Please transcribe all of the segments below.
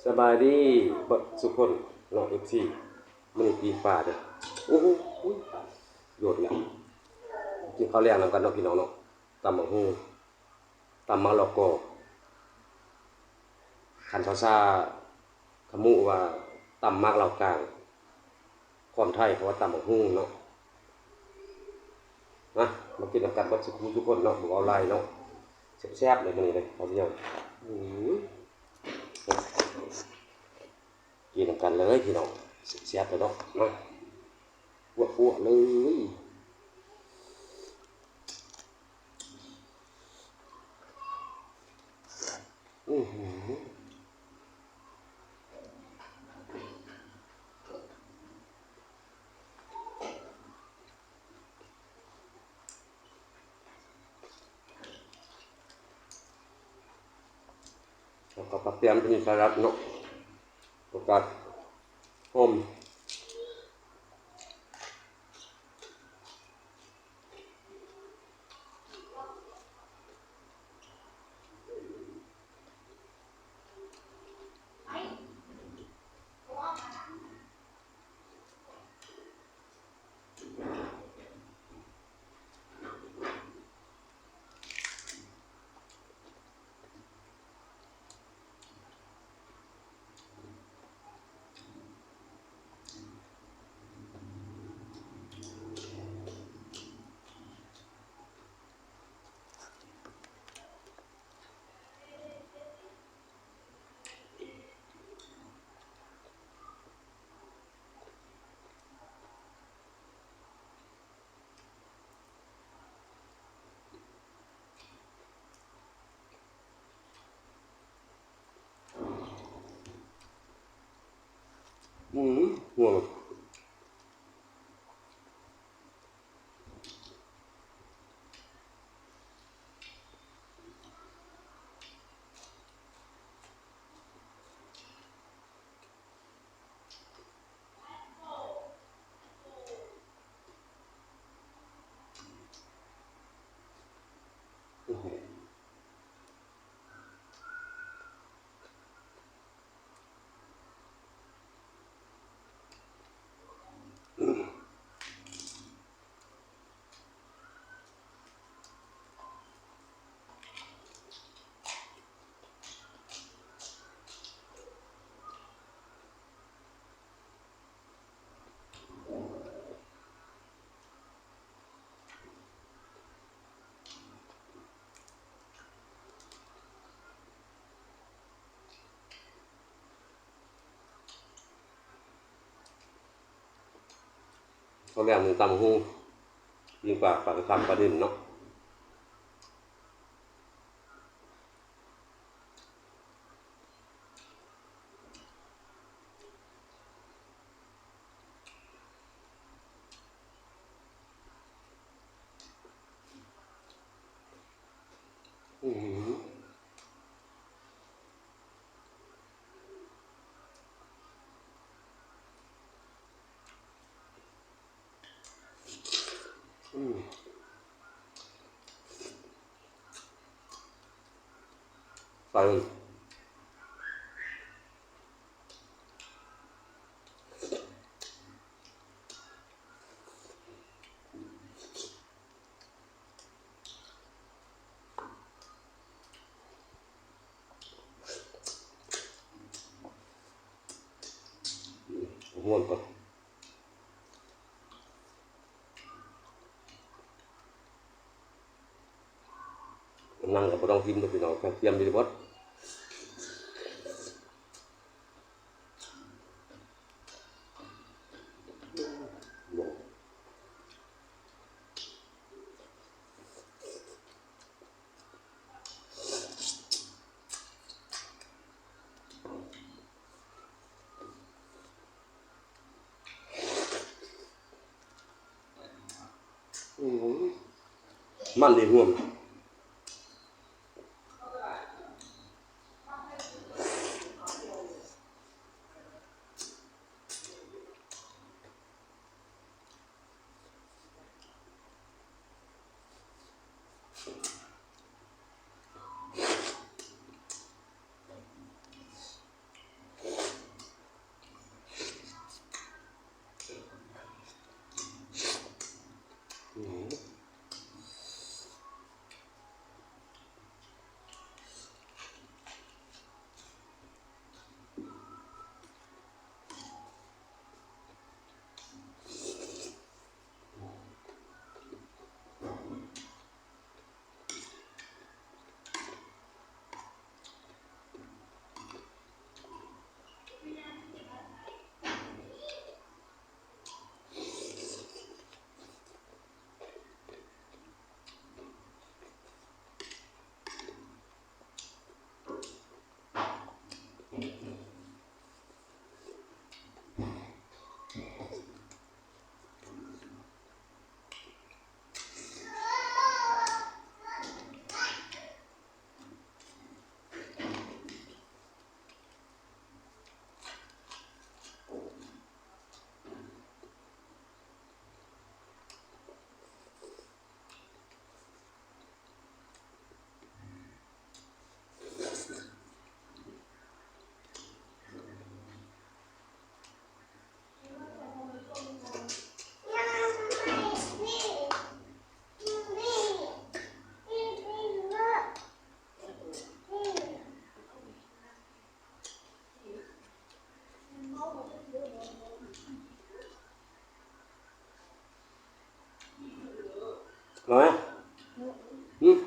ສະບາຍດີເບິດສູ່ຄົນເນາະ ເອັຟຊີ ມື້ນີ້ປີ້ງປາເດີ້. ໂອ້ໂຫ ໂອ້ຍ ໂຍດແລ້ວ. ກິນເຂົ້າແລງນຳກັນເນາະພີ່ນ້ອງເນາະ. ຕຳບັກຫຸ່ງ ຕຳໝາກລະກອ ຄັນພາສາຂະມຸວ່າຕຳໝາກລາວກາງ, ຄວາມໄທເຂົາວ່າຕຳບັກຫຸ່ງເນາະ. ມາ ມາກິນນຳກັນເບິດສູ່ຜູ້ສູ່ຄົນເນາະ, ບໍ່ເວົ້າຫຼາຍເນາະ. ແຊບໆເລີຍມື້ນີ້ເດີ ເອົາເດີ. ອືມ ກິນນຳກັນເລີຍພີ່ນ້ອງ, ແຊບໆເລີຍເນາະ. ມາ ປວດໆເລີຍ. ອືຫື ແລ້ວກໍປາແປມ ຈະມີສະລັດເນາະ, ປາກາດຫອມ. ອືມ ຫວນ. ຕອນແລກນີ້ຕຳບັກຫຸ່ງ ປີ້ງປາ ປາກະຊັງ ປານິນເນາະ. ອືຫື ອືມ ໃສ່ ຫວນກ່ອນ. ໜັງກໍບໍ່ຕ້ອງກິນດອກພີ່ນ້ອງ, ກະຕຽມຢູ່ເບິດ. ອືມ ມັນນີ້ຫວນ. ອ ອະໄລ? ຫືມ?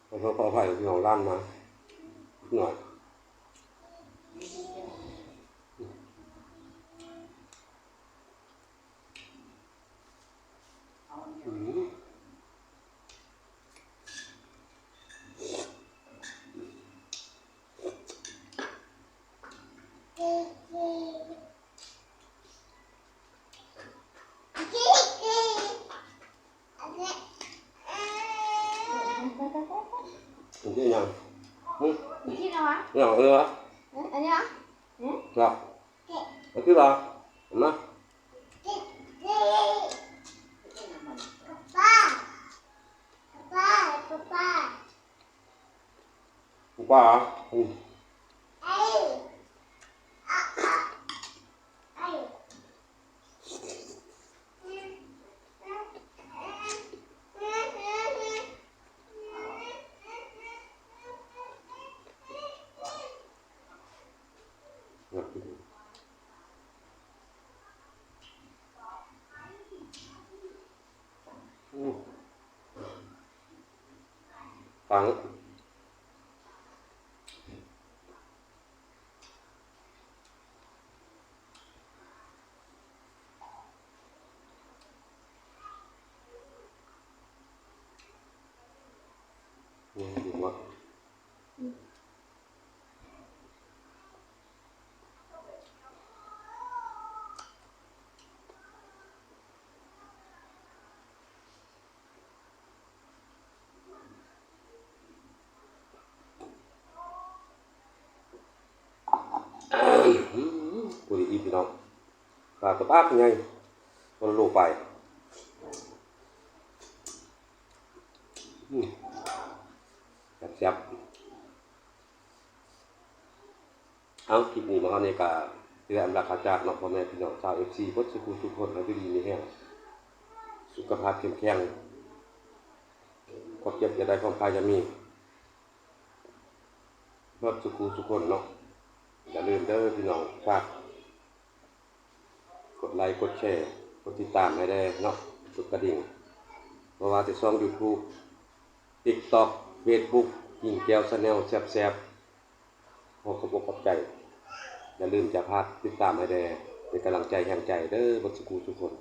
ຂໍໂທດຂໍອະໄພ ພີ່ນ້ອງ ລ້ານມາໜ້ອຍ. ກິນຫຍັງ? ຫຶ? ກິນຫຍັງ? ເອີ ອັນນີ້ຫວະ? ຫຍັງ? ເອີ ຫວະ? ຫຶ? ອັນນີ້ຫວະ? ຫຶ? ຫຍັງ? ເອົາຄືຫວະ? ເຫັນມະ? ປາ ປາ ປາ ປາ. ປາ ອືມ. ອືມ ຟັງ ອືມ ດີເນາະ. ພໍດີອີ່ມ ພີ່ນ້ອງ ປາກະປາກໃຫຍ່ ຄົນລະໂລໄປ. ອືມ ແຊບໆ. ເອົາ ຄລິບນີ້ມາຮອດນີ້ກະເທື່ອອຳລາພາຈາກເນາະ ພໍ່ແມ່ພີ່ນ້ອງຊາວເອັຟຊີເບິດສູ່ຜູ້ສູ່ຄົນ ໃຫ້ຢູ່ດີມີແຮງ ສຸຂະພາບເຂັ້ມແຂງ ຄວາມເຈັບຢ່າໄດ້ ຄວາມໄຂ້ຢ່າມີ ເບິດສູ່ຜູ້ສູ່ຄົນເນາະ. ຢ່າລືມເດີພີ່ນ້ອງ ຝາກ ກົດໄລ ກົດແຊ ກົດຕິດຕາມໃຫ້ແດ່ເນາະ ກົດກະດິ່ງ ບໍ່ວ່າແຕ່ຊ່ອງຢູທູບ ຕິກຕັອກ ເຟສບຸກ ກິນແກ້ວແຊນແນວແຊບໆ. ຂໍຂອບອົກຂອບໃຈ ຢ່າລືມຈະຝາກຕິດຕາມໃຫ້ແດ່ ເປັນກຳລັງໃຈແຮງໃຈເດີ ເບິດສູ່ຜູ້ສູ່ຄົນ.